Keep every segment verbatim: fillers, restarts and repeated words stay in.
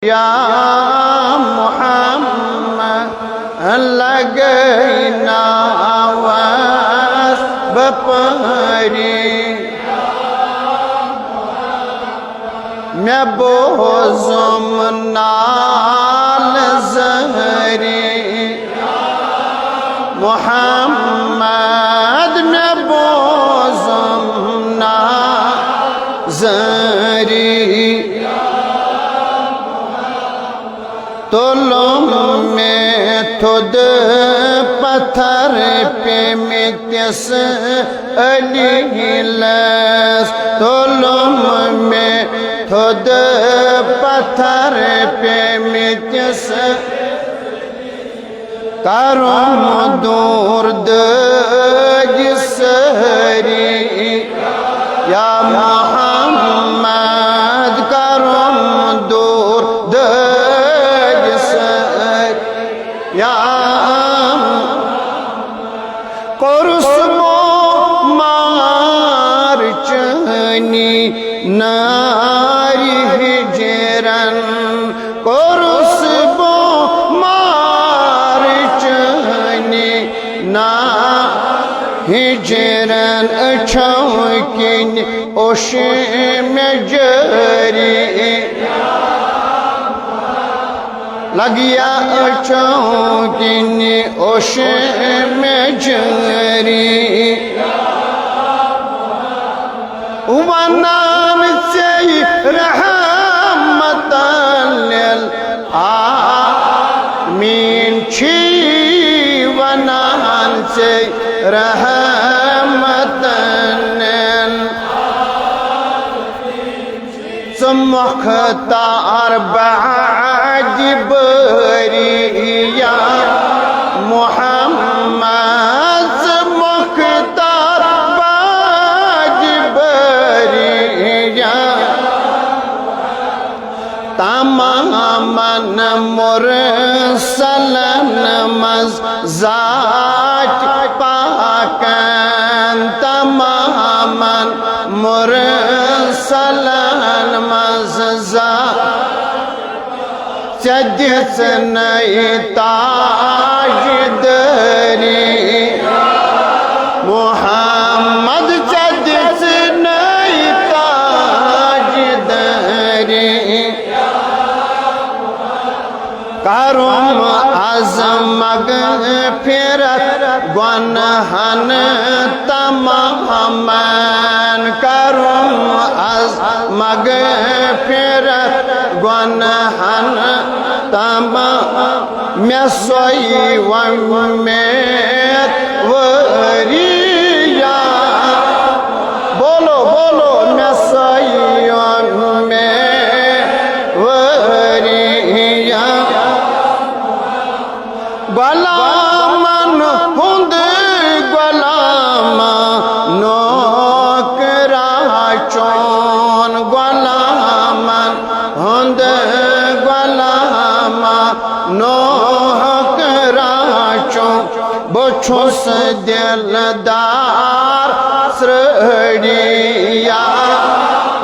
یا محمد، لگے ناوس بہ پٲری۔ مےٚ بوزُم نالہٕ زہری محمد، مےٚ بوزُم نالہٕ زہری۔ تُلُم مےٚ تھوٚد پتھر پیٚمٕتِس علی لس، تُلُم مےٚ تھوٚد پتھر پیٚمٕتِس۔ کرُم دوٗر دٲدِ سٲری، یا محمد، کرُم دوٗر دٲدِ سٲری، یا محمد۔ کوٚرُس بہٕ مار چٲنی نارِ ہِجرن، کوٚرُس بہٕ مار چٲنی نارِ ہِجرن، أچھو کِنۍ اوٚش مےٚ جٲری۔ لگیا أچھو کِنۍ اوٚش مےٚ جٲری۔ ونان ژے رحمتن للعالمین چھی، ونان ژے رحمتن لل ژٕ مۄختار بادِ بٲری یا محمد، ژٕ مۄختار بادِ بٲری یا تمامن مرسلن منٛز ذات پاکن، تمامن مرسلن منٛز ذات۔ ژےٚ دِژ نَے تاج دٲری محمد، ژےٚ دِژ نَے تاج دٲری۔ کرُم از مغفرت گۄنہن تمامن، کرُم از مغفرت گۄنہن تمام۔ مےٚ سۄے وۄمید وٲری یا، بولو، بولو، مےٚ سۄے وۄمید وٲری یا۔ غلامن ہُنٛد غلام نوکرا چون، غلامن ہُنٛد غلام نوکرا چون۔ بہٕ چھُس دِلدار سرٛٲڑی یا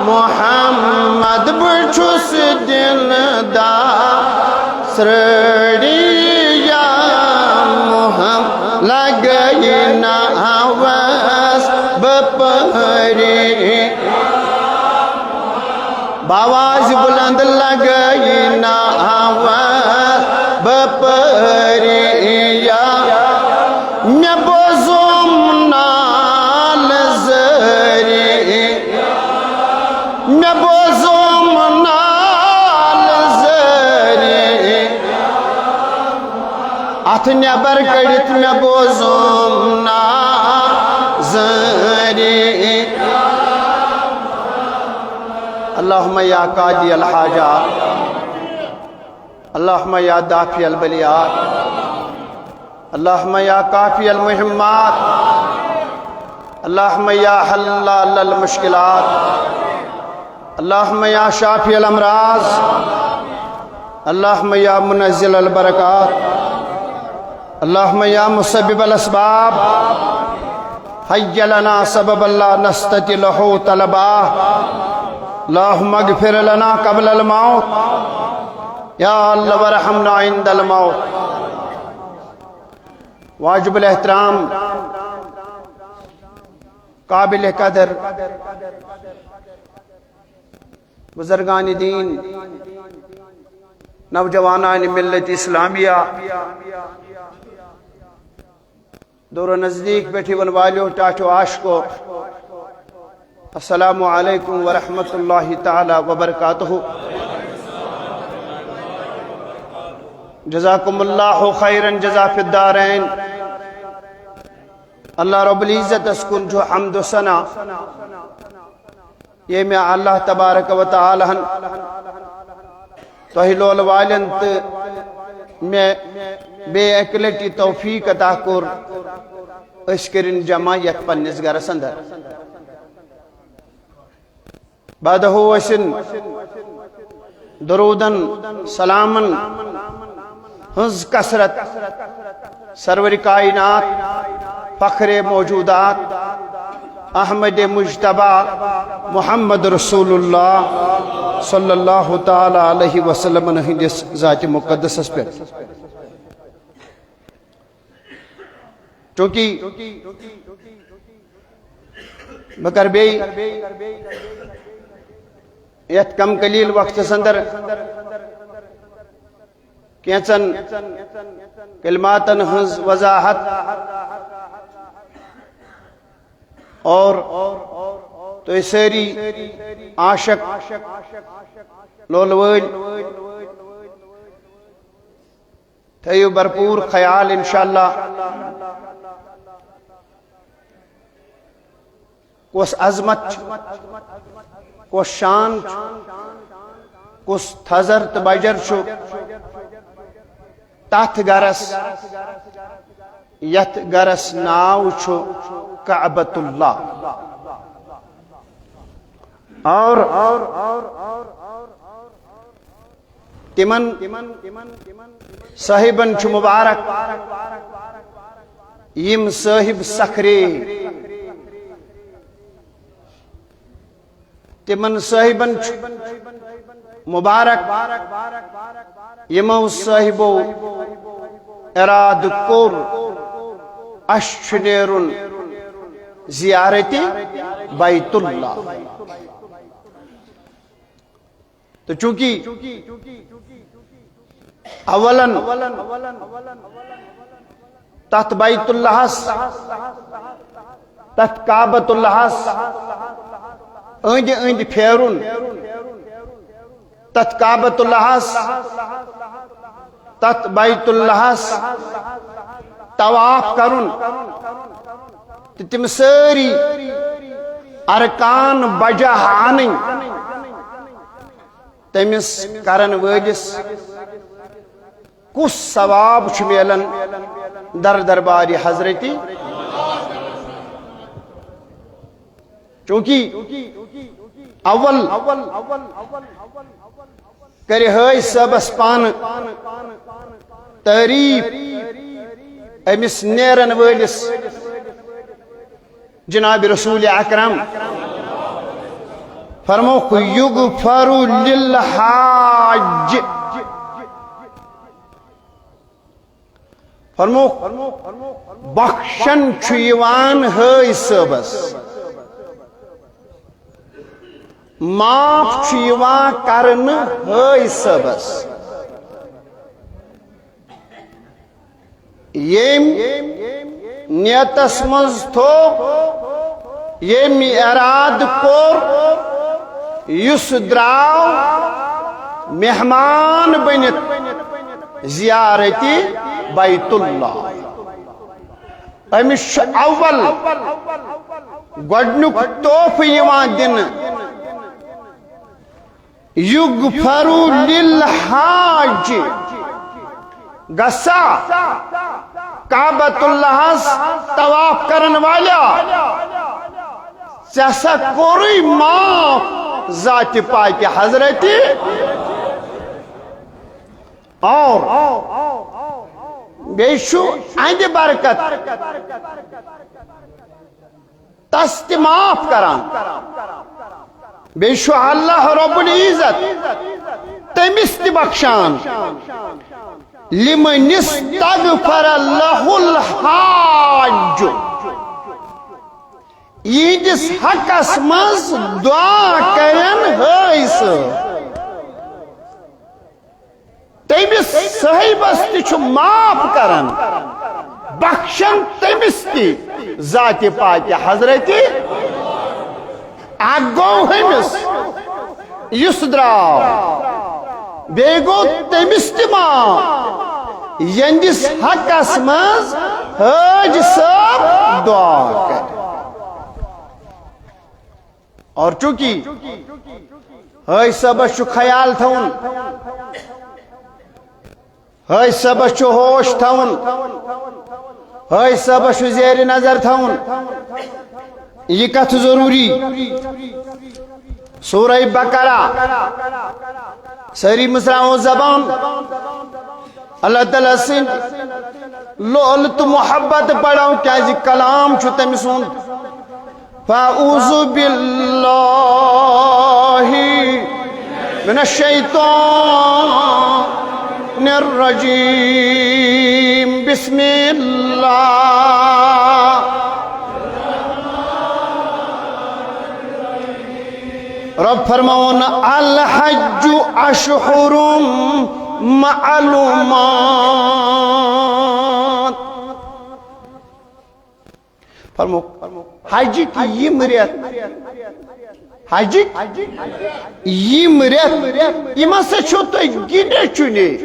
محمد، بہٕ چھُس دِلدار سرٛٲڑی یا محمد، لگے ناوس بہٕ پٲری۔ بآواز بلند لگے ناوس بہٕ پٲری یا۔ مےٚ بوزُم نالہٕ زٲری، مےٚ بوزُم نالہٕ زٲری۔ اتھٕ نٮ۪بر کٔڑِتھ مےٚ بوزُم نالہٕ زٲری۔ اللہم یا قاضی الحاجات، اللہم یا دافع البلیات، اللہم یا کافی المہمات، اللہم یا حلال المشکلات، اللہم یا شافی الامراض، اللہم یا منزل البرکات، اللہم یا مسبب الاسباب، حی لنا سببا لا نستطیع له طلبا، اللہم اغفر لنا قبل الموت، یا اللہ ورحمنا عند الموت۔ واجب الاحترام، قابل قدر بزرگان دین، نوجوانان ملت اسلامیہ، دور و نزدیک پٮ۪ٹھ یِوَن والیو ٹاٹھیو عاشقو، السلام علیکم ورحمۃ اللہ تعالی وبرکاتہ۔ جزاکم اللہ خیرا جزا فی الدارین۔ اللہ رب العزتس کُن چھُ حمد و ثنا، ییٚمۍ اللہ تبارک و تعالیٰ ہن تۄہہِ لولہٕ والٮ۪ن تہٕ مےٚ بیٚیہِ اَکہِ لٹہِ توفیق عطا کوٚر، أسۍ کٔرِن جمع یتھ پننِس گرس اندر۔ بعدہو ٲسِن درودن، سلامن ہٕنٛز کثرت سرور کائنات، فخر موجودات، احمد مجتبیٰ محمد رسول اللہ صلی اللہ تعالیٰ علیہ وسلم ہٕنٛدِس ذات مقدسس پٮ۪ٹھ۔ چونکہ بہٕ کرٕ بیٚیہِ یتھ کم قلیل وقتس اندر کینژن کلماتن ہٕنٛز وضاحت، اور تُہۍ سٲری عاشق لولہٕ وٲلۍ تھٲیِو بھرپور خیال انشاءاللہ۔ کۄس عظمت چھِ، کۄس شان چھِ، کُس تھزر تہٕ بجر چھُ تتھ گرس، یتھ گرس ناو چھُ کعبۃ اللہ۔ اور تِمن صاحبن چھُ مبارک، یِم صاحب سکھرے، تِمن صاحبن چھُ مبارک، یِمو صاحبو ارادٕ کوٚر، اسہِ چھُ نیرُن زیارت بیت اللہ۔ تہٕ چونکہ اولن تتھ بیت اللہس، تتھ کعبۃ اللہس أنٛدۍ أنٛدۍ پھیرُن، تتھ کعبۃ اللہس، تتھ بیت اللہس طواف کرُن، تہٕ تِم سٲری ارکان بجا انٕنۍ، تٔمِس کرن وٲلِس کُس ثواب چھُ میلان در دربارِ حضرتی؟ چونکہ اول کرِ حٲج صٲبس پانہٕ تعریف أمِس نیرن وٲلِس جناب رسول اکرم۔ فرموکھ، یغفر للحاج۔ فرموکھ، بخشن چھُ یِوان حٲج صٲبس، معاف چھُ یِوان کرنہٕ حٲج صٲبس۔ ییٚمۍ نیتس منٛز تھوٚو، ییٚمۍ ارادٕ کوٚر، یُس درٛاو مہمان بٔنِتھ زیارتِ بیت اللہ، أمِس چھُ اول گۄڈٕنیُک تحفہٕ یِوان دِنہٕ۔ یغفر للحاج، گژھا کعبۃ اللہس طواف کرن والیا، ژےٚ سا کوٚرُے معاف ذاتِ پاکِ حضرتی۔ اور بیٚیہِ چھُ اہندِ برکت تس تہِ معاف کران۔ بیٚیہِ چھُ اللہ رب العزت تٔمِس تہِ بخشان۔ لمن استغفر له الحاج، یِہنٛدِس حقس منٛز دعا کرن حٲج صٲب، تٔمِس صٲحبس تہِ چھُ معاف کران، بخشان تٔمِس تہِ ذاتِ پاکہِ حضرتِ۔ اکھ گوٚو ہُمِس یُس درٛاو، بیٚیہِ گوٚو تٔمِس تہِ معاف، یِہنٛدِس حقس منٛز حٲج صٲب دعا کرِ۔ اور چونکہ حٲج صٲبس چھُ خیال تھاوُن، حٲج صٲبس چھُ ہوش تھاوُن، حٲج صٲبس چھُ زیر نظر تھاوُن۔ یہِ کتھ ضروری۔ سورہ بقرہ، سٲری مصرعو زبان، اللہ تعالیٰ سٕنٛدۍ لول تہٕ محبت پڑھو، کیازِ کلام چھُ تٔمۍ سُنٛد۔ فأعوذ بالله من الشيطان الرجيم۔ بسم الله۔ رب فرماوان، الحج أشهر معلومات۔ فرمو، حجٕکۍ یِم رٮ۪تھ، حجٕکۍ یِم رٮ۪تھ، یِم ہسا چھِو تُہۍ گِنٛدِتھ چُنِتھ۔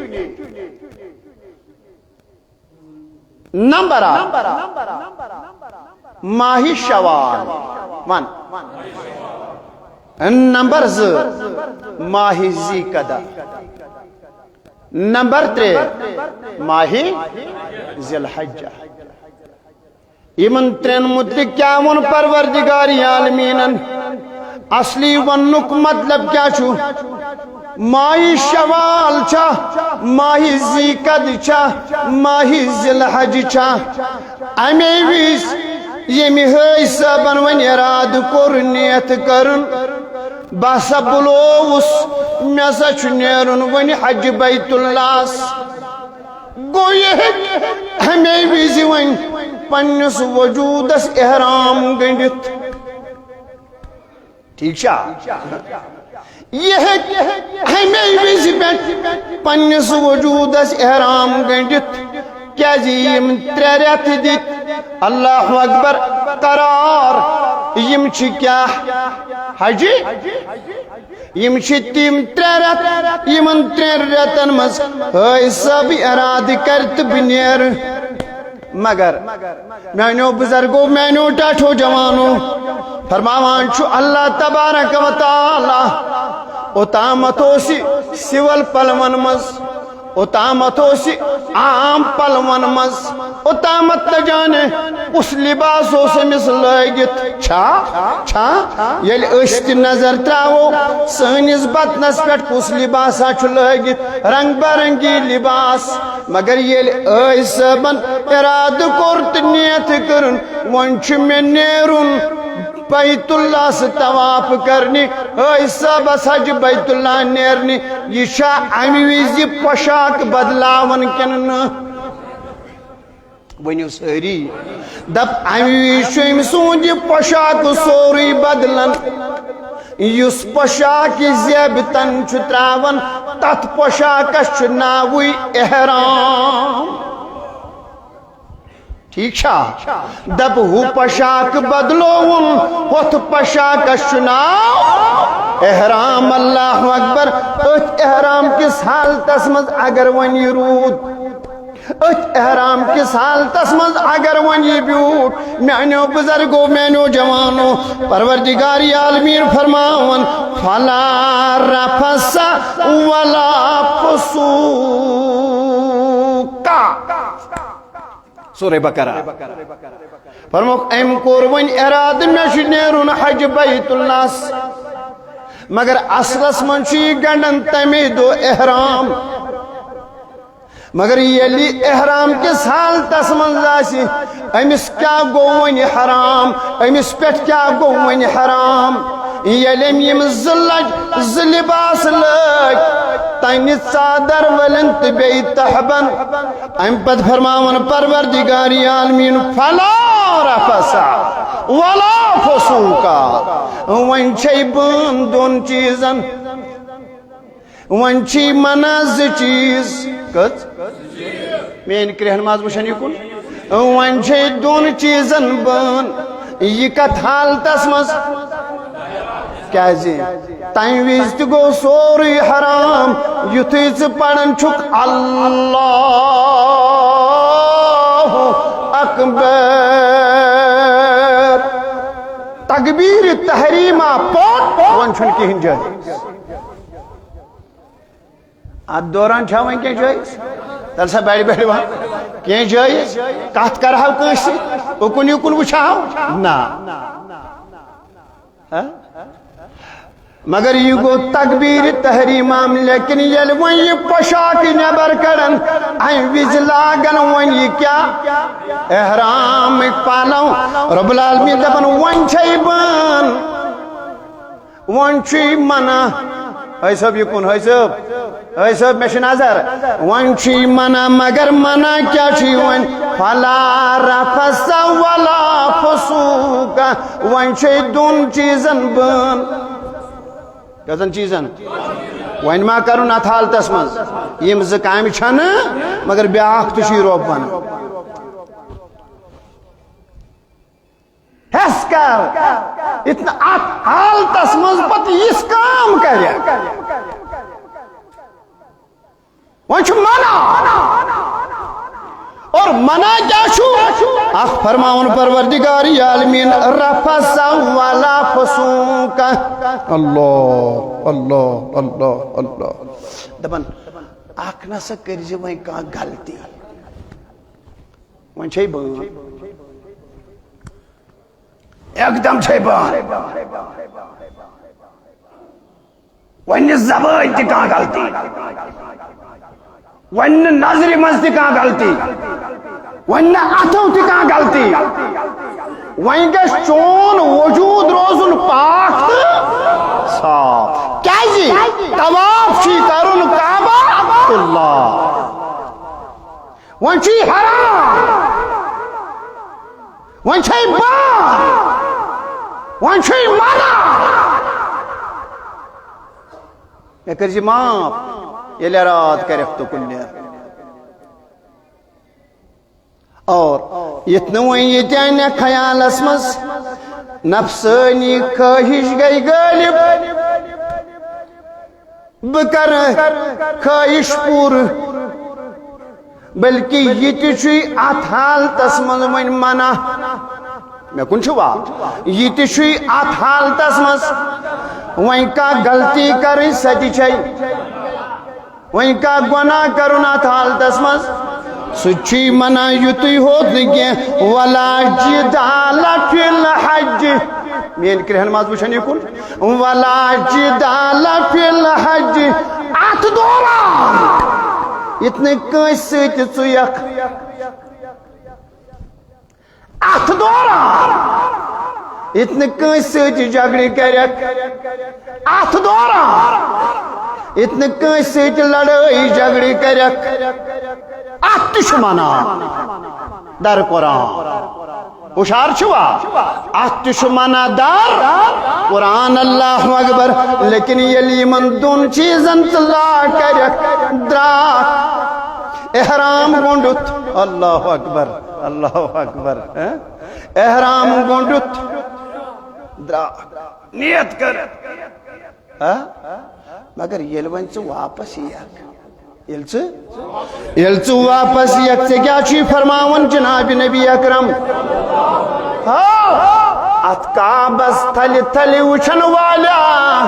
نمبر اکھ، ماہِ شوال۔ ون۔ نمبر زٕ، ماہِ ذی قعدہ۔ نمبر ترٛےٚ، ماہِ ذی الحجہ۔ یِمن ترٛٮ۪ن مُتعلِق کیٛاہ ووٚن پروردگار عالمیٖنن؟ اصلی وننُک مطلب کیٛاہ چھُ؟ ماہِ شوال چھا، ماہِ ذی قعدہ چھا، ماہِ ذی الحجہ چھا؟ اَمے وِزِ ییٚمہِ حٲج صٲبن وۄنۍ ارادٕ کوٚر، نیت کٔرٕن، بہٕ ہسا بُلووُس، مےٚ ہسا چھُ نیرُن وۄنۍ حجہِ بیت اللہس۔ گوٚو، یہِ ہیٚکہِ اَمے وِزِ وۄنۍ پننِس وجوٗدس احرام گٔنٛڈِتھ۔ ٹھیٖک چھا؟ یہِ ہیٚکہِ اَمے وِزِ پٮ۪ٹھ پننِس وجوٗدس احرام گٔنٛڈِتھ، کیٛازِ یِم ترٛےٚ رٮ۪تھ دِتۍ، اللہ اکبر، قرار۔ یِم چھِ کیٛاہ؟ حجہِ۔ یِم چھِ تِم ترٛےٚ رٮ۪تھ، یِمن ترٛٮ۪ن رٮ۪تن منٛز حٲج صٲب ارادٕ کرِ تہٕ بہٕ نیرٕ۔ مگر میانیو بزرگو، میانیو ٹاٹھو جوانو، فرماوان چھُ اللہ تبارک و تعالیٰ، اوتامتھ اوس یہِ سول پلون منٛز، اوتامتھ اوس یہِ عام پلون منٛز، اوتامتھ نہ جانے کُس لباس اوس أمِس لٲگِتھ۔ چھا، چھا، ییٚلہِ أسۍ تہِ نظر تراوو سٲنِس بدنس پٮ۪ٹھ، کُس لباسا چھُ لٲگِتھ، رنگ برنگی لباس۔ مگر ییٚلہِ حٲج صٲبن ارادٕ کوٚر تہٕ نیت کٔرٕن، وۄنۍ چھُ مےٚ نیرُن بیت اللہس طواف کرنہِ، حٲج صٲبس حجہِ بیت اللہ نیرنہِ، یہِ چھا امہِ وِزِ پۄشاک بدلاوان کِنہٕ نہٕ؟ ؤنِو سٲری۔ دپ، امہِ وِزِ چھُ أمۍ سُنٛد یہِ پۄشاک سورُے بدلان۔ یُس پۄشاک یہِ زیبہِ تن چھُ تراوان، تتھ پۄشاکس چھُ ناوٕے احرام۔ ٹھیک چھا؟ دپ، ہُہ پۄشاک بدلووُن، ہُتھ پۄشاکس چھُ ناو احرام۔ اللہ اکبر۔ أتھۍ احرام کِس حالتس منٛز اگر وۄنۍ یہِ روٗد، أتھۍ احرام کِس حالتس منٛز اگر وۄنۍ یہِ بیوٗٹھ، میانیو بزرگو، میانیو جوانو، پروردگار عالمین فرماوان، فلا رفث ولا فسوق۔ سورہ بقرہ۔ فرموکھ، أمۍ کوٚر وۄنۍ ارادٕ، مےٚ چھُ نیرُن حج بیت اللہس، مگر اصلس منٛز چھُ یہِ گنڈان تمے دۄہ احرام۔ مگر ییٚلہِ احرام کِس حالتس منٛز آسہِ، أمِس کیٛاہ گوٚو وۄنۍ حرام؟ أمِس پٮ۪ٹھ کیٛاہ گوٚو وۄنۍ حرام؟ ییٚلہِ أمۍ یِم زٕ لج-، زٕ لباس لٲگۍ، تنہِ ژادر ولن تہٕ بیٚیہِ تہبن۔ امہِ پتہٕ فرماوان پروردگار عالمین، فلا رفث ولا فسوق۔ وۄنۍ چھے بٲن دۄن چیٖزن، وۄنۍ چھی منع زٕ چیٖز۔ کٔژ؟ میٲنۍ کرٛیٚہن منٛز وٕچھن یہِ کُن۔ وۄنۍ چھے دۄن چیٖزن بٲن۔ یہِ کتھ حالتس منٛز؟ کیازِ؟ تمہِ وِزِ تہِ گوٚو سورُے حرام، یُتھُے ژٕ پران چھُکھ اللہ اکبر، تکبیر تحریمہ پوٚٹ، وۄنۍ چھُنہٕ کِہیٖنۍ جٲیز۔ اتھ دوران چھا وۄنۍ کینٛہہ جٲیز؟ تیٚلہِ سا بڑِ بڑِ وۄنۍ کینٛہہ جٲیز؟ کتھ کرہو کٲنٛسہِ سۭتۍ؟ اُکُن یُکُن وٕچھہو؟ نہ۔ ہہ؟ مگر یہِ گوٚو تکبیر تحریمہ، لیکن ییٚلہِ وۄنۍ یہِ پوشاک نٮ۪بر کڑان، امہِ وِزِ لاگان وۄنۍ یہِ کیٛاہ؟ احرامٕکۍ پلو۔ رب العالمین دپان، وۄنۍ چھے بٲن۔ وۄنۍ چھُے منع۔ حٲج صٲب، یہِ کُن، حٲج صٲب، حٲج صٲب، مےٚ چھِ نظر۔ وۄنۍ چھُے منع، مگر منع کیٛاہ چھُے وۄنۍ؟ فلا رفث ولا فسوق۔ وۄنۍ چھُے دۄن چیٖزن بٲن۔ کٔژن چیٖزن؟ وۄنۍ ما کرُن اتھ حالتس منٛز؟ یِم زٕ کامہِ چھنہٕ، مگر بیٛاکھ تہِ چھُے رۄب ونان۔ حس کر، یُتھ نہٕ اتھ حالتس منٛز پتہٕ یِژھ کٲم کرِ۔ وۄنۍ چھُ منع۔ اور منع کیٛاہ چھُ؟ اکھ فرماوُن پروردگار عالمین، رفث ولا فسوق۔ اللہ، اللہ، اللہ، اللہ۔ دپان، اکھ نسا کٔرۍ زِ وۄنۍ کانٛہہ غلطی۔ وۄنۍ چھے بٲن۔ ایک دم چھے بان۔ وۄنۍ نہٕ زبٲنۍ تہِ کانٛہہ غلطی، وۄنۍ نہٕ نظرِ منٛز تہِ کانٛہہ غلطی، وۄنۍ نہٕ اَتھو تہِ کانٛہہ غلطی۔ وۄنۍ گژھِ چون وجوٗد روزُن پاک تہٕ صاف۔ کیٛازِ؟ طواف چھُے کرُن کعبۃ اللہ۔ وۄنۍ چھُے حرام، وۄنۍ چھے بان، وۄنۍ چھُے منع۔ مےٚ کٔرۍ زِ معاف، ییٚلہِ اراد کرکھ تُکُن نیرٕ۔ اور یِتھ نہٕ وۄنۍ ییٚتہِ اَنہِ خیالس منٛز نفسٲنی خٲہِش گٔے غٲلب، بہٕ کرٕ خٲہِش پوٗرٕ، بلکہِ یہِ تہِ چھُے اتھ حالتس منٛز وۄنۍ منع۔ مےٚ کُن چھُوا؟ یہِ تہِ چھُے اتھ حالتس منٛز۔ وۄنۍ کانٛہہ غلطی کرٕنۍ، سۄ تہِ چھے۔ وۄنۍ کانٛہہ گۄناہ کرُن اتھ حالتس منٛز، سُہ تہِ چھُے منع۔ یُتُے ہوت نہٕ کینٛہہ، ولا جدال فی الحج۔ میٲنۍ کرٛیٚہن منٛز وٕچھن یہِ کُن۔ ولا جدال فی الحج۔ اتھ دوران یِتھ نہٕ کٲنٛسہِ سۭتۍ ژُیکھ، اتھ دوران یِتھ نہٕ کٲنٛسہِ سۭتۍ جھگڑٕ کرکھ، اتھ دوران یِتھ نہٕ کٲنٛسہِ سۭتۍ لڑٲے جھگڑٕ کرکھ، اتھ تہِ چھُ منع۔ در قرآن۔ ہُشار چھِوا؟ اتھ تہِ چھُ منع در قرآن، اللہ اکبر۔ لیکن ییٚلہِ یِمن دۄن چیٖزن ژٕ لا کرکھ، درٛاکھ احرام گوٚنڈُتھ، اللہ اکبر، اللہ اکبر، ہہ؟ احرام گوٚنڈُتھ، درٛاکھ نیت کٔر۔ ہہ؟ مگر ییٚلہِ وۄنۍ ژٕ واپس یِیَکھ، ییٚلہِ ژٕ، ییٚلہِ ژٕ واپس یِیَکھ، ژےٚ کیٛاہ چھُے فرماوُن جناب نبی اکرم؟ ہا، اتھ کعبس تھلہِ تھلہِ وٕچھن والیا،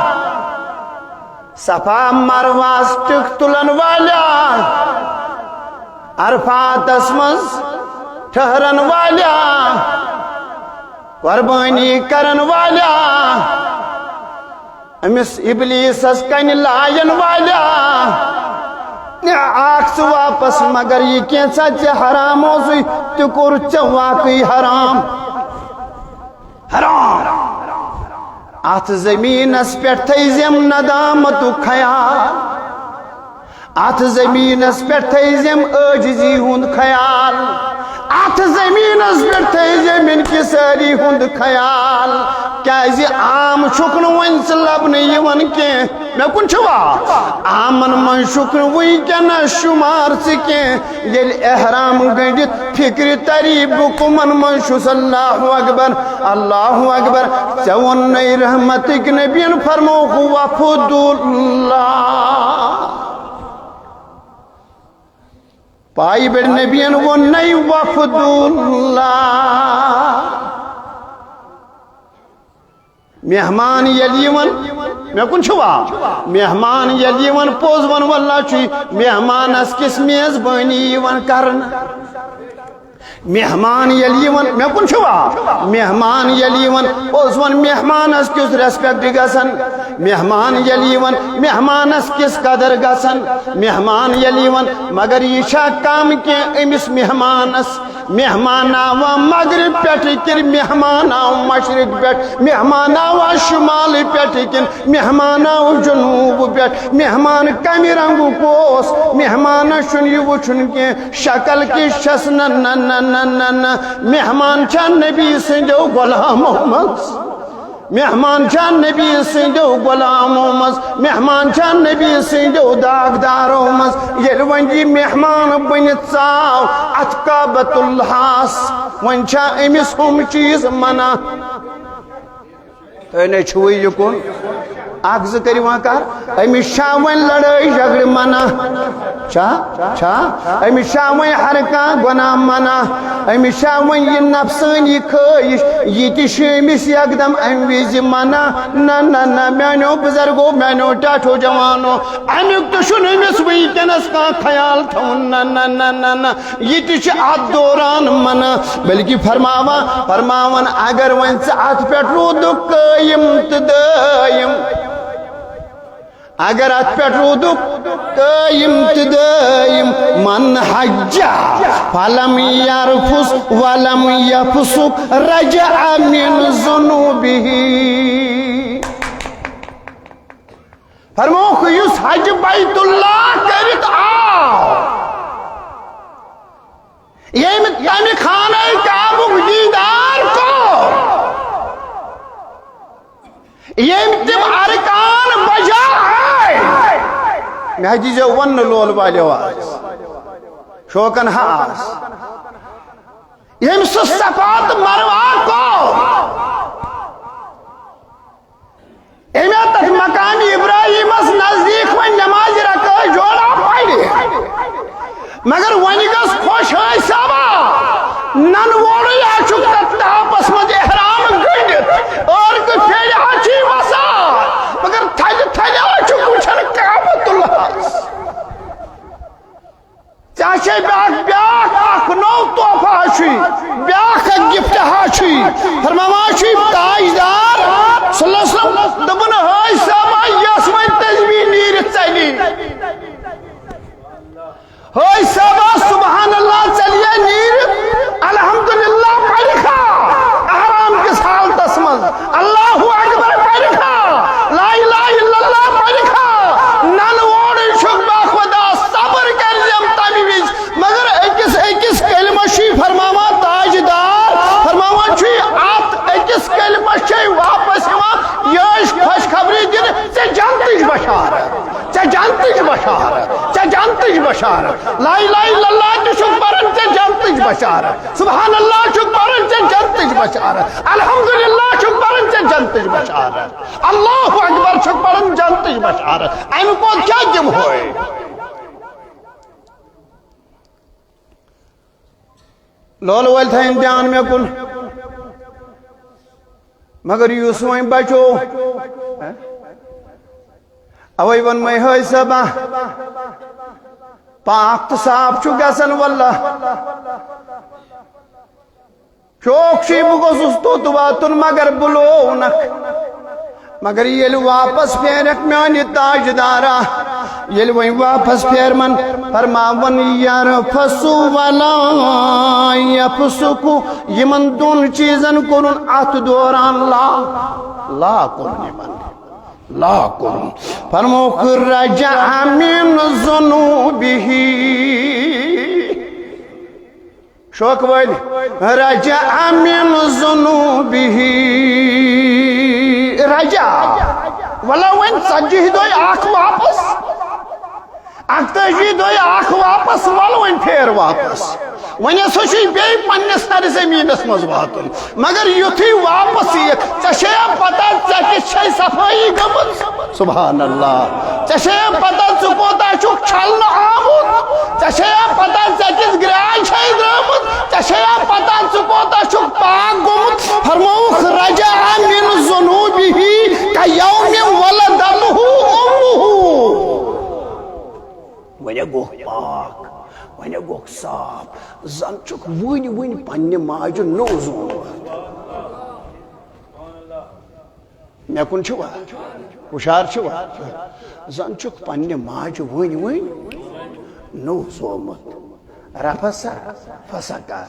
صفا مروہس ٹِکھ تُلن والیا، عرفاتس منٛز ٹھہرن والیا، قربٲنی کرن والیا، أمِس ابلیسس کنہِ لاین والیا، نہ آکھ ژٕ واپس، مگر یہِ کینٛژھا ژےٚ حرام اوسُے، تہِ کوٚر ژےٚ واقعی حرام۔ حرام۔ اتھ زمینس پٮ۪ٹھ تھٲیزٮ۪م ندامتُک خیال۔ اتھ زمینس پٮ۪ٹھ تھٲیزٮ۪م عٲجزی ہُنٛد خیال، اتھ زمینس پٮ۪ٹھ تھٲیزٮ۪م انکساری ہُنٛد خیال، کیازِ عام چھُکھ نہٕ وۄنۍ ژٕ لبنہٕ یِوان کینٛہہ۔ مےٚ کُن چھُوا؟ عامن منٛز چھُکھ نہٕ وٕنکیٚنس شُمار ژٕ کینٛہہ۔ ییٚلہِ احرام گٔنٛڈِتھ فکرِ تری بہٕ کُمن منٛز چھُس؟ اللہ اکبر، اللہ اکبر۔ ژےٚ ووٚننے رحمتٕکۍ نبین، فرمووُکھ وفد اللہ۔ پایہِ پٮ۪ٹھ نبین ووٚن نَے وفد اللہ۔ مہمان ییٚلہِ یِوان، مےٚ کُن چھُوا؟ مہمان ییٚلہِ یِوان، پوٚز وَنہٕ واللہ چھُے مہمانس کِژھ میزبٲنی یِوان کرنہٕ۔ مہمان ییٚلہِ یِوان، مےٚ کُن چھُوا؟ مہمان ییٚلہِ یِوان، پوٚز وَن مہمانس کیُتھ respect گژھان۔ مہمان ییٚلہِ یِوان، مہمانس کِژھ قدر گژھان۔ مہمان ییٚلہِ یِوان، مگر یہِ چھا کم کینٛہہ أمِس مہمانس؟ مہمان آوا مغرب پٮ۪ٹھ کِنہٕ مہمان آو مشرق پٮ۪ٹھ؟ مہمان آوا شمال پٮ۪ٹھ کِنہٕ مہمان آو جنوب پٮ۪ٹھ؟ مہمان کمہِ رنگُک اوس؟ مہمانس چھُنہٕ یہِ وٕچھُن کینٛہہ شکل کِژھ چھس۔ نہ، نہ، نہ، نہ، نہ، نہ۔ مہمان چھا نبی سٕنٛدیو غلامو منٛز؟ مہمان چھا نبی سٕنٛدیو غلامو منٛز؟ مہمان چھا نبی سٕنٛدیو داغدارو منٛز؟ ییٚلہِ وۄنۍ یہِ مہمان بٔنِتھ ژاو اتھ کعبۃ اللہس، وۄنۍ چھا أمِس ہُم چیٖز منع؟ تُہۍ نے چھُوٕے یہِ کُن۔ اکھ زٕ کٔرِو وۄنۍ کَر۔ أمِس چھا وۄنۍ لڑٲے جھگڑٕ منع؟ چھا؟ چھا؟ أمِس چھا وۄنۍ ہر کانٛہہ گۄناہ منع؟ أمِس چھا وۄنۍ یہِ نفسٲنی خٲہِش؟ یہِ تہِ چھُ أمِس یکدم اَمہِ وِزِ منع۔ نہ، نہ، نہ، میٛانیو بُزرگو، میٛانیو ٹاٹھو جوانو، اَمیُک تہِ چھُنہٕ أمِس وٕنکیٚنَس کانٛہہ خیال تھاوُن۔ نہ، نہ، نہ، نہ، نہ۔ یہِ تہِ چھُ اتھ دوران منع، بلکہِ فرماوان، فرماوان، اگر وۄنۍ ژٕ اتھ پٮ۪ٹھ روٗدُکھ قٲیِم تہٕ دٲیِم، اگر اتھ پٮ۪ٹھ روٗدُکھ قٲیِم تہٕ دٲیِم، من حج فلم یرفث ولم یفسق رجع من ذنوبہ۔ فرمووُکھ، یُس حج بیت اللہ کٔرِتھ آو، ییٚمۍ تَمہِ خانہ کعبُک دیٖدار کوٚر، ییٚمۍ تِم ارکان بجا آے، مےٚ دیٖزیو وننہٕ لول والیو آز، شوقن ہا آز، ییٚمۍ سُہ صفا تہٕ مروہ کوٚر، أمۍ آو تتھ مقام ابراہیمس نزدیٖک وۄنۍ نمازِ رکٲے جوڑا پرِ۔ مگر وۄنۍ گٔژھ خۄش ہٲنۍ صٲبا، ننہٕ وورُے ہا چھُکھ تتھ تاپس منٛز احرام گٔنڈِتھ، عٲرقہٕ پھیرِ ہا چھی وسان، مگر تھلہِ تھلہِ ہا چھُکھ وٕچھان کعبۃ اللہس۔ ژےٚ چھے بیٛاکھ، بیٛاکھ اکھ نوٚو تحفہٕ ہا چھُے، بیٛاکھ اکھ gift ہا چھُے۔ فرماوان چھُے تاجدار صلی اللہ علیہ وسلم، دوٚپُن، ہٲے صٲبا، یۄس وۄنۍ تسبیح نیٖرِتھ ژَلہِ۔ ہٲے صٲبا، سبحان اللہ ژَلہِ یا نیٖرِتھ، الحمدللہ پَرِکھا احرام کِس حالتس منٛز۔ اللہ اکبر پرِ کھا، لا الہ الا اللہ پرِ کھا، ننہٕ وورُے چھُکھ باخۄدا، صبر کٔرزٮ۪م تمہِ وِزِ۔ مگر أکِس، أکِس کلمس چھُے فرماوان تاجدار، فرماوان چھُے اتھ أکِس کلمس چھے واپس یِوان یٲج خوشخبری دِنہٕ، ژےٚ جنتٕچ بشارت۔ ژےٚ جنتٕچ بشارت، ژےٚ جنتٕچ بشارت۔ لا الہ الا اللہ تہِ چھُکھ پران، ژےٚ جنتٕچ بشارت۔ سبحان اللہ چھُکھ پران، ژےٚ جنتٕچ بشارت۔ الحمدللہ چھُکھ پران، ژےٚ جنتٕچ بشارت۔ اللہ اکبر چھُکھ پران، جنتٕچ بشارت۔ اَمہِ کھۄتہٕ کیٛاہ دِمہوے؟ لولہٕ وٲلۍ تھٲیِن دھیان مےٚ کُن۔ مگر یُس وۄنۍ بچو، اوے ووٚنمَے ہٲے صٲبا، پاک تہٕ صاف چھُ گژھان واللہ۔ شوق چھُے بہٕ گوٚژھُس توٚت واتُن، مگر بہٕ لوونکھ۔ مگر ییٚلہِ واپس پھیرکھ میانہِ تاجدارا، ییٚلہِ وۄنۍ واپس پھیرمن، فرماون یرفس ولا یفسق، یِمن دۄن چیٖزن کوٚرُن اتھ دوران لا، لا کوٚرُن یِمن۔ اللہ اکبر۔ فرمووُکھ، رجع من ذنوبہ۔ شوق وٲلۍ، رجع من ذنوبہ۔ رجع۔ وَلو وۄنۍ ژتجی دۄہہِ اکھ واپس۔ اکتٲجی دۄہہِ اکھ واپس، وَلہٕ وۄنۍ پھیر واپس۔ وۄنۍ ہسا چھُے بیٚیہِ پننِس سرزمینس منٛز واتُن۔ مگر یُتھُے واپس یِکھ، ژےٚ چھےٚ پتہ ژےٚ کِژھ چھےٚ صفٲیی گٔمٕژ؟ سبحان اللہ۔ ژےٚ چھےٚ پتہ ژٕ کوتاہ چھُکھ چھلنہٕ آمُت؟ ژےٚ چھےٚ پتہ ژےٚ کِژھ گرٛاے چھےٚ درٛٲمٕژ؟ ژےٚ چھےٚ پتہ ژٕ کوتاہ چھُکھ پاک گوٚمُت؟ فرمووُکھ، رجع من ذنوبہ کیوم ولدتہ امہ۔ وۄنۍ گوٚو پاک، وۄنۍ گوٚو صاف، زن چھُکھ وٕنۍ وٕنۍ پننہِ ماجہِ نوٚو زومُت۔ مےٚ کُن چھُوا؟ ہُشار چھُوا؟ زن چھُکھ پننہِ ماجہِ وٕنۍ وٕنۍ نوٚو زومُت۔ رفس فسقہ۔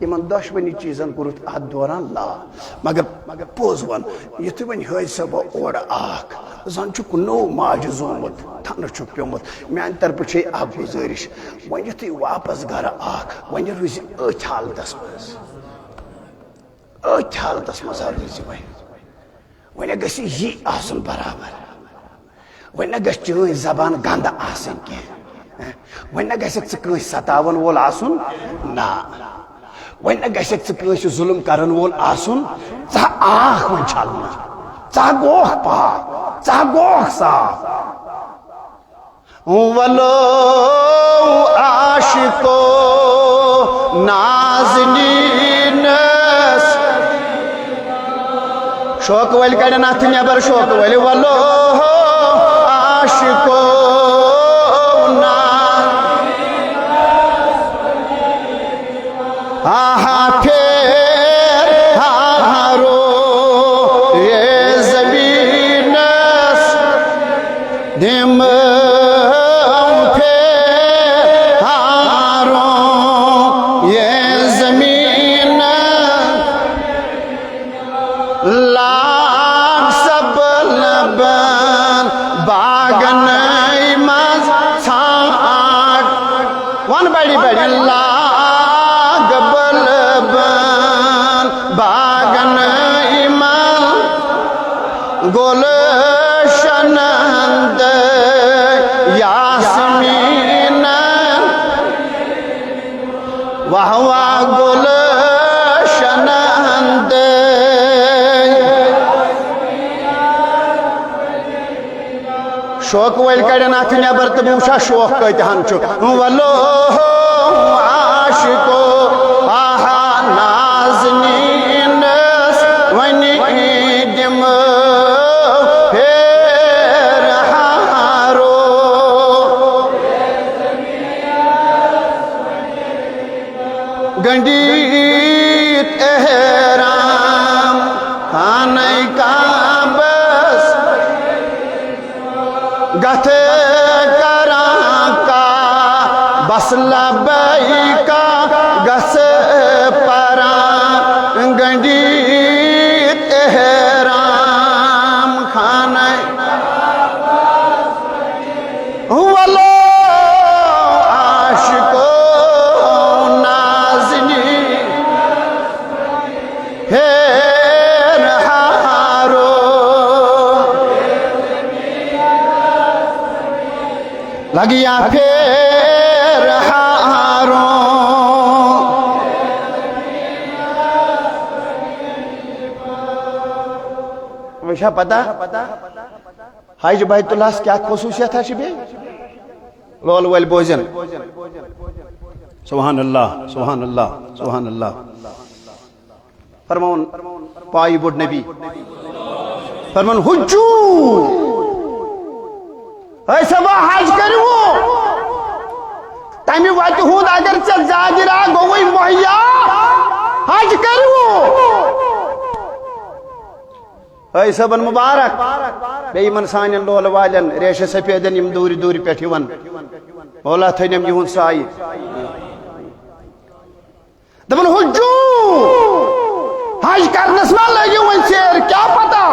یِمن دۄشوٕنی چیٖزن کوٚرُتھ اتھ دوران لا۔ مگر، مگر پوٚز ون، یُتھُے وۄنۍ حٲج صٲبہ اورٕ آکھ، زن چھُکھ نوٚو ماجہِ زومُت، تھنہٕ چھُکھ پیومُت۔ میانہِ طرفہٕ چھے اکھ گُزٲرِش، وۄنۍ یُتھُے واپس گرٕ آکھ، وۄنۍ روٗزِ أتھۍ حالتس منٛز۔ أتھۍ حالتس منٛز ہا روٗزِ وۄنۍ۔ وۄنۍ گژھِ یی آسُن برابر۔ وۄنۍ نہ گژھِ چٲنۍ زبان گنٛدٕ آسٕنۍ کینٛہہ۔ وۄنۍ نہ گژھکھ ژٕ کٲنٛسہِ ستاون وول آسُن۔ نہ۔ وۄنۍ نہ گژھکھ ژٕ کٲنٛسہِ ظُلم کرن وول آسُن۔ ژٕ آکھ وۄنۍ چھلنہٕ۔ ژٕ گوکھ پاک۔ ژٕ گوکھ صاف۔ ولو عاشقو نازنینس۔ شوقہٕ وٲلۍ کڑن اتھٕ نٮ۪بر، شوقہٕ وٲلۍ۔ ولو عاشقو نا-، آہا پھیر ہارو یہ زمینس۔ دِمو پھیرارو یہِ زٔمیٖن، لاکھ سبلبن باغن منٛز ژھانٛڈ۔ وَن بڑِ بڑِ۔ لاکھ بلبن باغن منٛز گلشنن دے یاسمینن، واہ واہ گلشنن دے۔ شوقہٕ وٲلۍ کڑن اتھٕ نٮ۪بر تہٕ بہٕ وٕچھا شوق کۭتِہن چھُ۔ ولو عاشقو آہا نازنینس، وۄنۍ دِمو پھیرہارو۔ گنڈِتھ احرام خانہ کعبس، گژھ کران کعبس لبیک، گژھ پران گنڈِتھ احرام خانہ۔ ولو عاشقو نازنی پھیرہارو۔ لگیا پھیرہارو۔ وۄنۍ چھا پتہ؟ حج بیت اللہس کیٛاہ خصوٗصیت چھِ بیٚیہِ؟ لولہٕ وٲلۍ بوزن۔ سبحان اللہ، سبحان اللہ، سبحان اللہ۔ فرماوُن پایہِ بوٚڑ نبی۔ فرماوُن، حجو۔ ہے صبا، حج کٔرِو۔ تَمہِ وَتہِ ہُنٛد اگر ژےٚ زادِ راہ گوٚوُے مُہیا، حج کٔرِو۔ ہے صٲبن مبارک، بیٚیہِ یِمن سانٮ۪ن لولہٕ والٮ۪ن، ریشہِ سفیدن، یِم دوٗرِ دوٗرِ پٮ۪ٹھ یِوان، مولا تھٲینم یِہُنٛد سایہِ۔ دَپان، حجو، حج کرنس ما لٲگِو وۄنۍ ژیر، کیٛاہ پتہ؟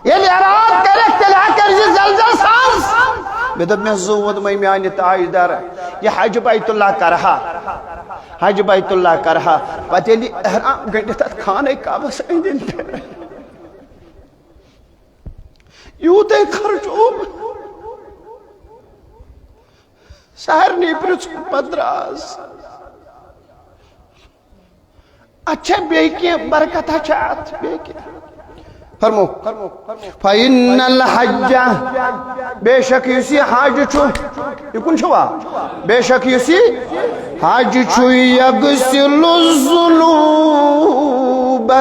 ییٚلہِ اِرادٕ کٔرِکھ، تیٚلہِ ہا کٔرۍ زِ زلزل ساز۔ مےٚ دوٚپ، مےٚ زوٗن وۄنۍ میانہِ تاجدار، یہِ حج بیت اللہ کرہا، حج بیت اللہ کرہا۔ پتہٕ ییٚلہِ احرام گٔنڈِتھ اتھ خانہ کعبس أنٛدۍ أنٛدۍ پھیرٕ، یوٗتاہ خرچوو۔ سارنٕے پرٛژھ پتہٕ دراز۔ اچھا، بیٚیہِ کینٛہہ برکتہ چھا اتھ؟ بیٚیہِ کینٛہہ؟ فرمو، فَإِنَّ الْحَجَّ، بے شک یُس یہِ حج چھُ، یہِ کُن چھُوا؟ بے شک یُس یہِ حج چھُ، یَغْسِلُ الذُّنُوبَ۔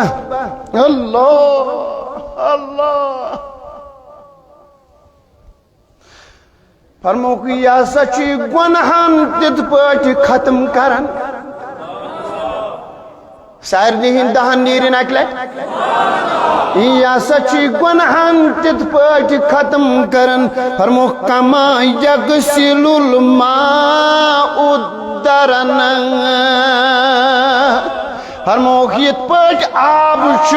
اللہ، اللہ۔ فرمووُکھ، یہِ ہسا چھُ یہِ گۄنہن تِتھ پٲٹھۍ ختم کران۔ سارنٕے ہٕنٛدۍ دہن نیرِن اکہِ لٹہِ۔ یہِ ہسا چھُ یہِ گۄنہن تِتھ پٲٹھۍ ختم کران۔ فرمووُکھ، کما یغسل الماء الدرن۔ فرمووُکھ، یِتھ پٲٹھۍ آب چھُ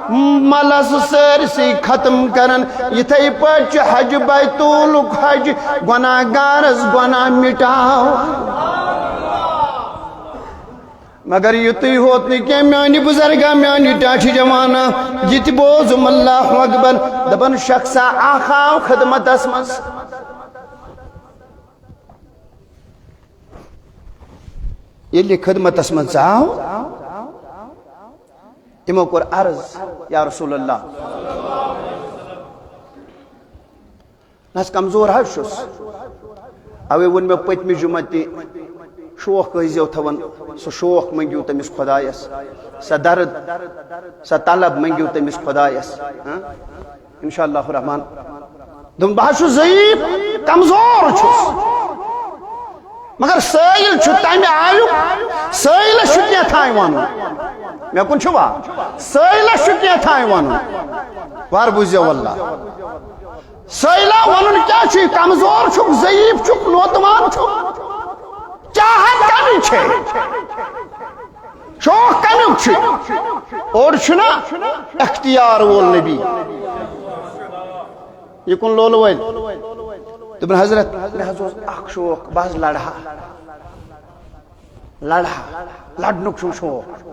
ملس سٲرسٕے ختم کران، یِتھے پٲٹھۍ چھُ حج بیتولُک حج گۄناہ گارس گۄناہ مٹاوان۔ مگر یُتُے ہوت نہٕ کینٛہہ، میانہِ بزرگا، میانہِ ٹاٹھہِ جوانا، یہِ تہِ بوزُم، اللہ اکبر۔ دپان، شخصا اکھ آو خدمتس منٛز۔ ییٚلہِ خدمتس منٛز ژاو، یِمو کوٚر عرض، یا رسول اللہ، نہ حظ کمزور حظ چھُس، اوے ووٚن مےٚ پٔتمہِ جمعہ تہِ، شوق ٲسۍزیو تھاوان، سُہ شوق مٔنگِو تٔمِس خۄدایس، سۄ درد، سۄ طلب مٔنگِو تٔمِس خۄدایس۔ ہاں؟ انشاءاللہ الرحمن۔ دوٚپُن، بہٕ حظ چھُس ضعیف، کمزور چھُس۔ مگر سٲیِل چھُ تمہِ آیُک، سٲیِلس چھُ کینٛہہ تام ونُن۔ مےٚ کُن چھُوا؟ سٲیِلس چھُ کینٛہہ تام ونُن۔ وارٕ بوٗزِو اللہ۔ سٲیِلا ونُن کیٛاہ چھُ؟ کمزور چھُکھ، ضعیف چھُکھ، نوتوان چھُکھ۔ چاہت کمہِ چھے؟ شوق کمیُک چھُ؟ اوٚڑ چھُنا اختیار وول نبی۔ یہِ کُن لولہٕ وٲلۍ۔ دوٚپُن، حضرت، مےٚ حظ اوس اکھ شوق، بہٕ حظ لڑٕ ہا۔ لڑٕ ہا۔ لڑنُک چھُم شوق۔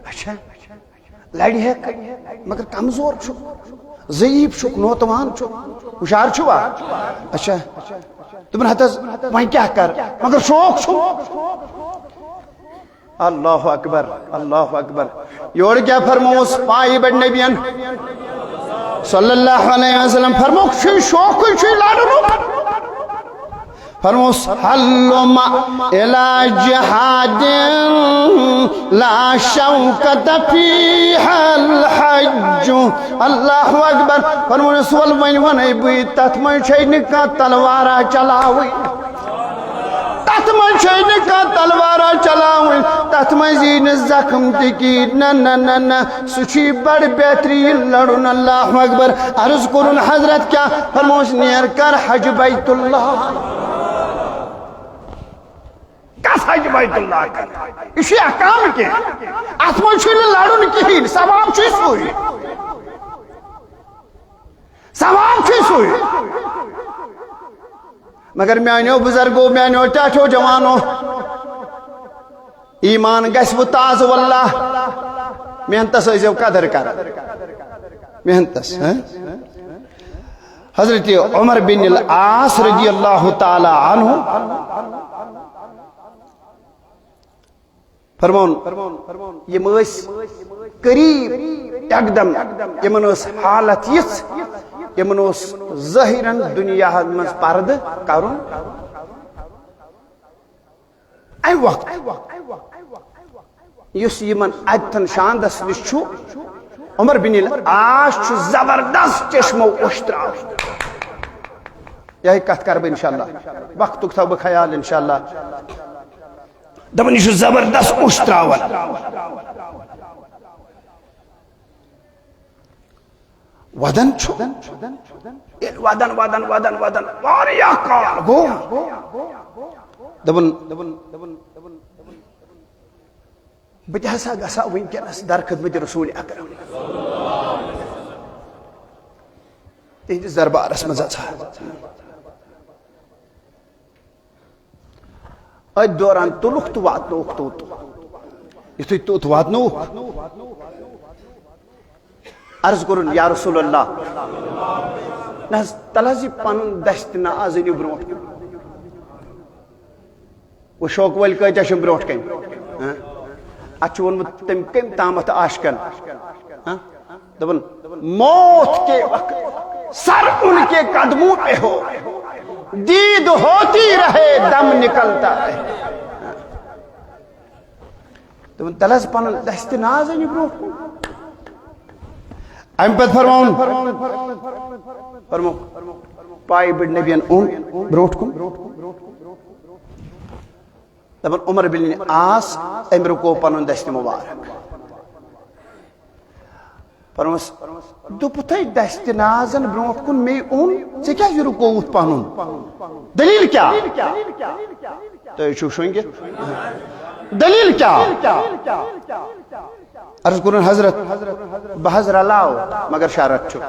اچھا۔ لڑِ ہیٚکھ، مگر کمزور چھُ، ضعیف چھُکھ، نوتوان چھُ، ہُشار چھُوا؟ اچھا۔ دوٚپُن، ہتہٕ حظ، وۄنۍ کیٛاہ کر؟ مگر شوق چھُم۔ اللہ اکبر، اللہ اکبر۔ یورٕ کیٛاہ فرمووُس پایہِ پٮ۪ٹھ نبین صلی اللہ علیہ وسلم؟ فرمووُکھ، چھُے شوقٕے چھُے لڑنُک۔ فرمووُس، ہلم الی جہاد لا شوکت فیہ الحج۔ اللہ اکبر۔ فرمووُس، ول وۄنۍ ونے بٕے، تتھ منٛز چھے نہٕ کانٛہہ تلوارا چلاوٕنۍ۔ تتھ منٛز چھے نہٕ کانٛہہ تلوارا چلاوٕنۍ، تتھ منٛز یی نہٕ زخم تہِ کِہیٖنۍ۔ نہ، نہ، نہ، نہ، سُہ چھُ بڑٕ بہتریٖن لڑُن۔ اللہ اکبر۔ عرض کوٚرُن، حضرت کیٛاہ؟ فرمووُس، نیر کر حج بیت اللہ۔ کس حج بیت اللہ کر؟ یہِ چھُ احکام کینٛہہ۔ اتھ منٛز چھُنہٕ لڑُن کِہیٖنۍ، ثواب چھُے سُے۔ ثواب چھُے سُے۔ مگر میانیو بزرگو، میانیو ٹاٹھیو جوانو، ایمان گژھِ وۄنۍ تازٕ واللہ۔ محنتس ٲسۍزیو قدر کران۔ محنتس، ہہ؟ حضرت عمر بن العاص رضی اللہ تعالی عنہ فرمون، یِم ٲسۍ قریب یکدم، یِمن ٲس حالت یِژھ، یِمن اوس ظٲہرن دُنیاہس منٛز پردٕ کرُن۔ امہِ وقتہٕ یُس یِمن اتٮ۪ن شاندس نِش چھُ، عمر بن العاص چھُ زبردست چشمو اوٚش تراوان۔ یہے کتھ کرٕ بہٕ انشاءاللہ، وقتُک تھاوٕ بہٕ خیال انشاءاللہ۔ دپان، یہِ چھُ زبردست اوٚش تراوان۔ ودان چھُ۔ ییٚلہِ ودان، ودان، ودان، ودان واریاہ کال گوٚو، دپان، بہٕ تہِ ہسا گژھٕ ہا وٕنکیٚنس در خدمت رسول اکرم۔ یِہنٛدِس دربارس منٛز اژان۔ أتھۍ دوران تُلُکھ تہٕ واتنووُکھ توٚت۔ یُتھُے توٚت واتنووُکھ، عرض کوٚرُن، یا رسول اللہ، نہ حظ، تَلہٕ حظ یہِ پنُن دستہِ ناز أنِو برونٛٹھ کُن۔ وۄنۍ شوقہٕ وٲلۍ کۭتیٛاہ چھِ برونٛٹھ کَنہِ؟ ہاں؟ اَتھ چھُ ووٚنمُت تٔمۍ کٔمۍ تامَتھ عاشقن۔ ہاں؟ دَپان، موت کے وقت سر ان کے قدموں پہ ہو، دید ہوتی رہے، دم نکلتا رہے۔ دَپان، تَلہٕ حظ پَنُن دستہِ ناز أنِو برونٛٹھ کُن۔ اَمہِ پَتہٕ فرماوُن، فرمو، پایہِ بٔڑۍ نبیَن اوٚن برونٛٹھ کُن۔ دَپان، عمر بن عاص، أمۍ رُکو پَنُن دستہِ مُبارک۔ فرموس، دوٚپُتھَے دستہِ نازن برونٛٹھ کُن مے اوٚن، ژےٚ کیٛازِ رُکووُتھ پَنُن؟ دٔلیٖل کیٛاہ؟ تُہۍ چھِو شۄنٛگِتھ؟ دٔلیٖل کیٛاہ؟ عرض کوٚرُن، حضرت، بہٕ حظ رلاو، مگر شرط چھُ۔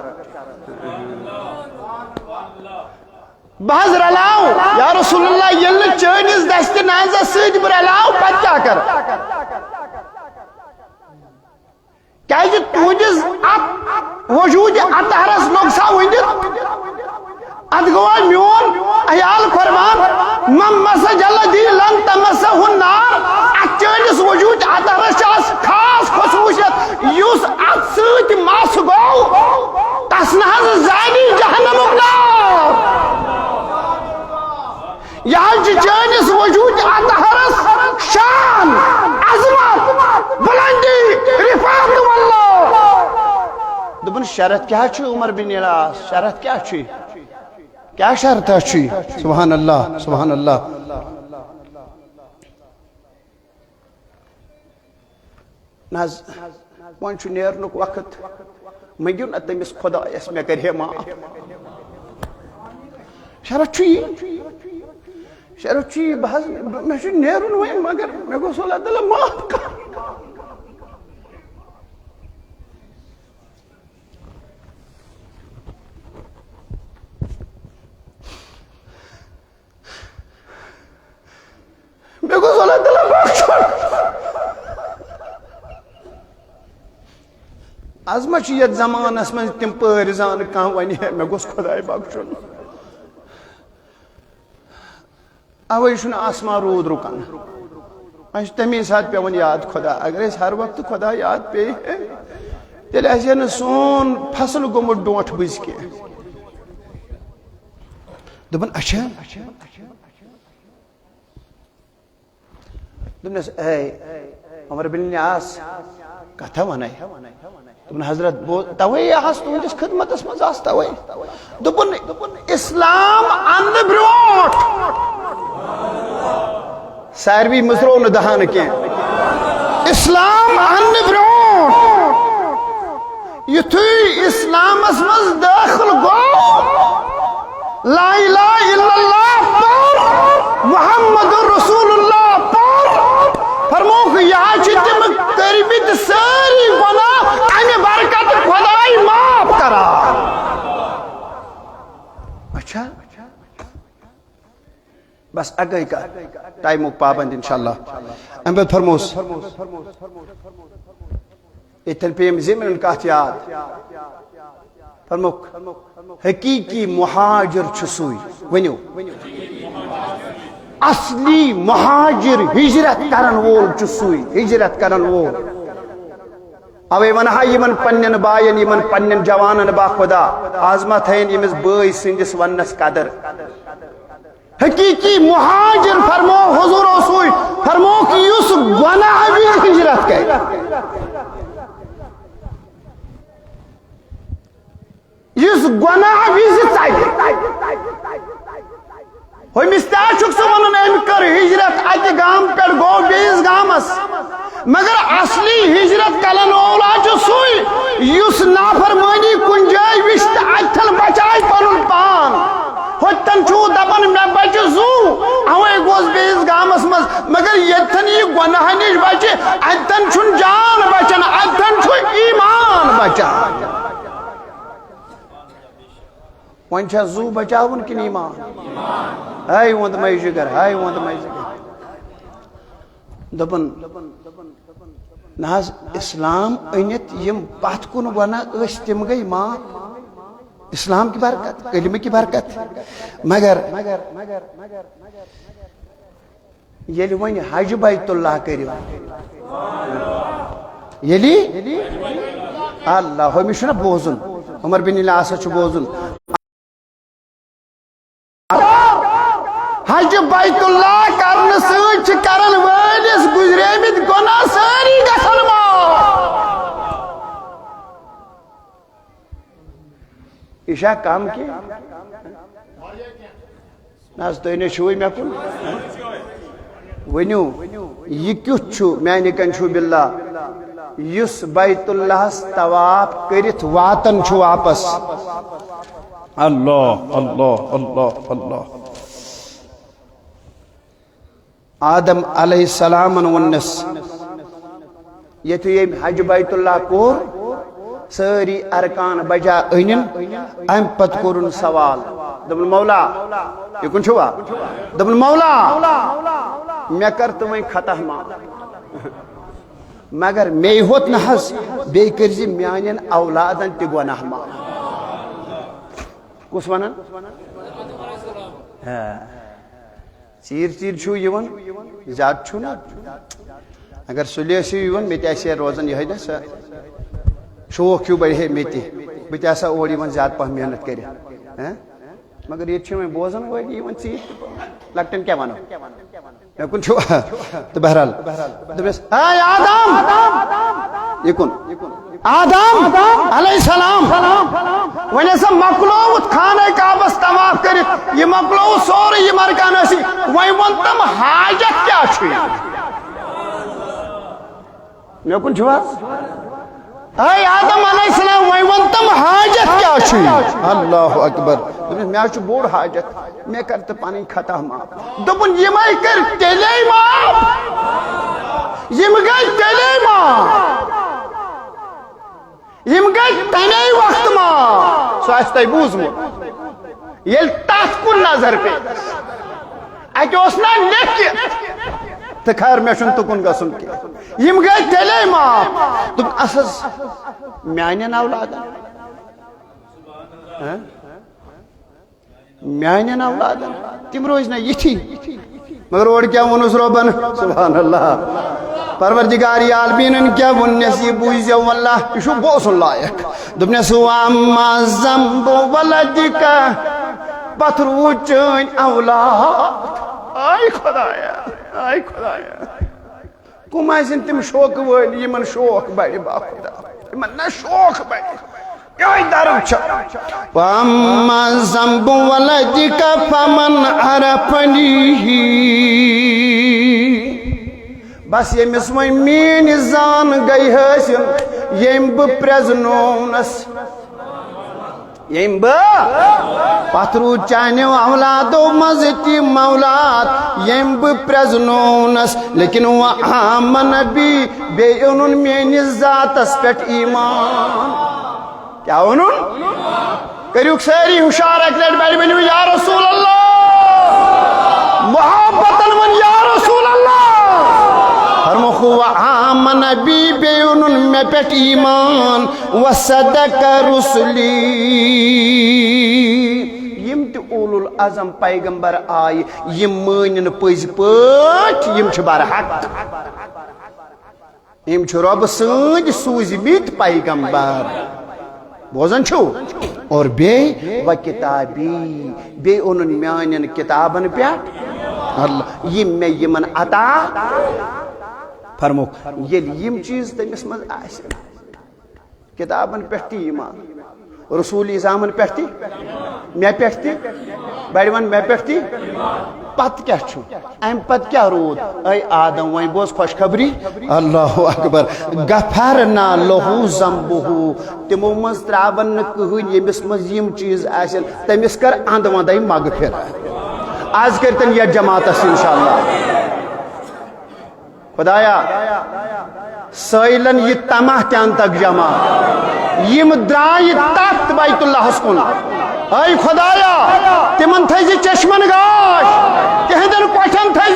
بہٕ حظ رلاو، یا رسول اللہ، ییٚلہِ نہٕ چٲنِس دستہِ نازس سۭتۍ بہٕ رلاو، پتہٕ کیٛاہ کرٕ؟ کیازِ تُہنٛدِس اتھ وجوٗدِ اطہرس لوٚگ سا ؤنِتھ؟ اتھ گوٚوا میون عیال فرمان، "من مس جلدی لن تمسہ النار"۔ اتھ چٲنِس وجوٗدِ اطہرس چھِ از خاص خصوٗصیت، یُس اتھ سۭتۍ مس گوٚو، تس نہ حظ زانی جہنمُک نار۔ یہِ حظ چھِ چٲنِس وجوٗدِ اطہرس شان، عظمت، بلندی، رفعت واللہ۔ دوٚپُن، شرط کیٛاہ چھُ عمر بن عاص؟ شرط کیٛاہ چھُے؟ کیٛاہ شرطا چھُے؟ سبحان اللہ، سبحان اللہ۔ نہ حظ، وۄنۍ چھُ نیرنُک وقت۔ مٔنٛگِو نہ تٔمِس خۄدایَس، مےٚ کَرِ ہے معاف۔ شرط چھُ یی، شرط چھُ یی، بہٕ حظ، مےٚ چھُ نیرُن وۄنۍ، مگر مےٚ گوٚژھ اللہ تعالیٰ معاف کَرُن۔ مےٚ گوٚژھ اللہ تعالیٰ بخشُن۔ از ما چھِ یتھ زمانس منٛز تِم پٲرۍ زانہٕ کانٛہہ ونہِ ہے، مےٚ گوٚژھ خۄداے بخشُن۔ اوے چھُنہٕ آسمان روٗد رُکان۔ اَسہِ چھُ تَمی ساتہٕ پٮ۪وان یاد خۄدا۔ اگر اَسہِ ہر وقتہٕ خۄدا یاد پیٚیہِ ہے، تیٚلہِ آسہِ ہے نہٕ سون فصل گوٚمُت ڈونٛٹھ بٕزۍ کینٛہہ۔ دوٚپُن، اچھا۔ دوٚپنَس، اے عمر بن نیاس، کتھا ونے۔ دوٚپُن، حضرت، بہٕ توے آس تُہنٛدِس خدمتس منٛز آس توے۔ دوٚپُن، اسلام اننہٕ برونٛٹھ ساروی مٔژروو نہٕ دہان کینٛہہ۔ اسلام اننہٕ برونٛٹھ یُتھُے اسلامس منٛز دٲخل گوٚو، لا الہ الا اللہ پوٚر، محمد رسول اللہ پوٚر، فرمووُکھ، یہِ حظ چھِ تِم کٔرمٕتۍ سٲری گۄناہ، امہِ برکتہٕ خۄداے معاف کران۔ اچھا، بس اگے کتھ، ٹایمُک پابند انشاءاللہ۔ امہِ پتہٕ فرموس، ییٚتٮ۪ن پیٚیَم زِمنن کتھ یاد۔ فرموکھ، حقیقی مہاجر چھُ سُے۔ ؤنِو، اصلی مہاجر، ہجرت کرن وول چھُ سُے، ہجرت کرن وول۔ اوے ونہا یِمن پننٮ۪ن باین، یِمن پننٮ۪ن جوانن، با خدا، آز ما تھاین ییٚمِس بٲے سٕنٛدِس وننس قدر۔ حقیقی مہاجر فرمو حضور اوسوے، فرموکھ یُس گۄناہ وِزِ ہجرت کرِ، یُس گۄناہ وِزِ ژلہِ۔ ہُمِس تہِ حظ چھُکھ ژٕ ونان، أمۍ کٔر ہجرت، اکہِ گامہٕ پٮ۪ٹھ گوٚو بیٚیِس گامس۔ مگر اصلی ہجرت کرن وول ہا چھُ سُے، یُس نافرمٲنی کُنہِ جایہِ وٕچھِ تہٕ اتٮ۪ن بچایہِ پنُن پان۔ ہوٚتٮ۪ن چھُو دپان، مےٚ بچہِ زُو، اوے گوس بیٚیِس گامس منٛز۔ مگر ییٚتٮ۪ن یہِ گۄناہ نِش بچہِ، اتٮ۪ن چھُنہٕ جان بچان، اتٮ۪ن چھُ ایمان بچان۔ وۄنۍ چھا زُو بچاوُن کِنہٕ ایمان؟ ہاے ووٚند مے جگر، ہاے ووٚند مے جگر۔ دوٚپُن، نہ حظ، اسلام أنِتھ یِم پتھ کُن ونان ٲسۍ، تِم گٔے معاف۔ اسلام کی برکت، کلمہ کی برکت۔ مگر ییٚلہِ وۄنۍ حج بیت اللہ کٔرِو، ییٚلہِ اللہ، ہُمِس چھُنہ بوزُن، عمر بن العاصس چھُ بوزُن۔ حج بیت اللہ کرنہٕ سۭتۍ چھِ کرن وٲلِس گُزریمٕتۍ گۄناہ سٲری گژھن معاف۔ یہِ چھا کم کینٛہہ؟ نہ حظ، تُہۍ نے چھِوٕے مےٚ کُن۔ ؤنِو، یہِ کیُتھ چھُ میانہِ کنہِ چھُ باللہ، یُس بیت اللہس طواف کٔرِتھ واتان چھُ واپس؟ اللہ، اللہ، اللہ، اللہ۔ آدم علیہ السلامن ووٚننس، یتھُے ییٚمۍ حج بیت اللہ کوٚر، سٲری ارکان بجا أنِن، امہِ پتہٕ کوٚرُن سوال، دوٚپُن، مولا، یہِ کُن چھُوا؟ دوٚپُن، مولا، مےٚ کر تہٕ وۄنۍ خطا معاف، مگر مے ہوت نہ حظ، بیٚیہِ کٔرۍ زِ میانٮ۪ن اولادن تہِ گۄناہ معاف۔ کُس ونان؟ ہاں۔ ژیٖرۍ ژیٖرۍ چھُو یِوان، زیادٕ چھُو نہ۔ اگر سُلے ٲسِو یِوان، مےٚ تہِ آسہِ ہے روزان یِہوٚے نہ سۄ شوق ہیوٗ بڑِ ہے مےٚ تہِ۔ بہٕ تہِ آسہٕ ہا اورٕ یِوان زیادٕ پہم محنت کٔرِتھ۔ ہہ؟ مگر ییٚتہِ چھِ وۄنۍ بوزان وٲلۍ یِوان ژیٖرۍ تہٕ لۄکٹٮ۪ن کیٛاہ وَنو؟ مےٚ کُن چھُ۔ تہٕ بہرحال، دوٚپمَس، "اے آدم!" یہِ کُن۔ آدم علیہ السلام۔ وۄنۍ ہسا مۄکلووُتھ خانہ کعبس طواف کٔرِتھ، یہِ مۄکلووُتھ سورُے، یہِ مرکان ٲسی۔ وۄنۍ ووٚن تٔمۍ، حاجت کیٛاہ چھُے؟ مےٚ کُن چھُو حظ؟ اے آدم علیہ السلام، وۄنۍ ووٚن تٔمۍ، حاجت کیٛاہ چھُے؟ اللہ اکبر۔ دوٚپمَس، مےٚ حظ چھُ بوٚڑ حاجت، مےٚ کر تہٕ پنٕنۍ خطا معاف۔ دوٚپُن، یِمے کٔرۍ تیٚلے معاف، یِم گٔے تیٚلے معاف۔ یِم گٔے تَمے وقتہٕ معاف۔ سُہ آسہِ تۄہہِ بوٗزمُت۔ ییٚلہِ تَتھ کُن نظر پیٚیہِ، اَتہِ اوس نہ لیکھِتھ۔ تہٕ خیر، مےٚ چھُنہٕ تُکُن گژھُن کینٛہہ۔ یِم گٔے تیٚلے معاف۔ دوٚپُن، اَس حظ، میٛانٮ۪ن اولادَن۔ ہہ؟ میانٮ۪ن اولادن، تِم روزِ نہ یِتھی۔ مگر اورٕ کیٛاہ ووٚنُس رۄبن؟ سبحان اللہ۔ پروردگار عالمینن کیٛاہ ووٚننس؟ یہِ بوٗززیو واللہ، یہِ چھُ بوزُن لایق۔ دوٚپنس، "واما ذنب ولدک"، پتہٕ روٗد چٲنۍ اولاد۔ آے خدایا، آے خدایا۔ کم آسن تم شوقہٕ وٲلۍ یمن شوق بڑِ باخدا؟ یمن نہ شوق بڑِ۔ یہے درد چھُ۔ واما ذنب ولدک فمن عرفنی۔ بس ییٚمِس وۄنۍ میٲنۍ زان گٔے حٲصِل، ییٚمۍ بہٕ پرٛزنوونس۔ ییٚمۍ بہٕ پتھ روٗد چانیو اولادو منٛز تہِ مولاد، ییٚمۍ بہٕ پرٛزنوونس، لیکن وآمن بی، بیٚیہِ اوٚنُن میٲنِس ذاتس پٮ۪ٹھ ایمان۔ کیٛاہ اوٚنُن؟ کٔرِو سٲری ہُشار اکہِ لٹہِ بڑِ ؤنِو، یا رسول اللہ۔ محبتن ؤنۍ، یا رسول اللہ۔ فرموکھ، وآمن بی، بیٚیہِ اوٚنُن مےٚ پٮ۪ٹھ ایمان۔ وصدق رسلی، یِم تہِ اولو العزم پیغمبر آیہِ، یِم مٲنِن پٔزۍ پٲٹھۍ، یِم چھِ برحق، یِم چھِ رۄبہٕ سٕنٛدۍ سوٗزمٕتۍ پیغمبر۔ بوزان چھِو؟ اور بیٚیہِ و کتابی، بیٚیہِ اوٚنُن میانٮ۪ن کتابن پٮ۪ٹھ اللہ، یِم مےٚ یِمن عطا فرموکھ۔ ییٚلہِ یِم چیٖز تٔمِس منٛز آسن، کتابن پٮ۪ٹھ تہِ ایمان، رسول اعظامن پٮ۪ٹھ تہِ، مےٚ پٮ۪ٹھ تہِ، بڑِ وَن مےٚ پٮ۪ٹھ تہِ۔ پتہٕ کیٛاہ چھُ؟ امہِ پتہٕ کیٛاہ روٗد؟ اے آدم، وۄنۍ بوز خوشخبری۔ اللہ اکبر۔ غفرنا لہ ذنبہ۔ تِمو منٛز ترٛاون نہٕ کٕہٕنۍ، ییٚمِس منٛز یِم چیٖز آسن، تٔمِس کر اندٕ وندے مغفرت۔ از کٔرتن یتھ جماعتس انشاءاللہ۔ خدایا، سٲیلن یہِ طمع تہِ اَن تک جمع۔ یِم درٛایہِ تتھ بیت اللہس کُن۔ اے خدایا، تِمن تھٲیزِ چشمن گاش، تِہنٛدٮ۪ن کۄٹھٮ۪ن تھٲیزِ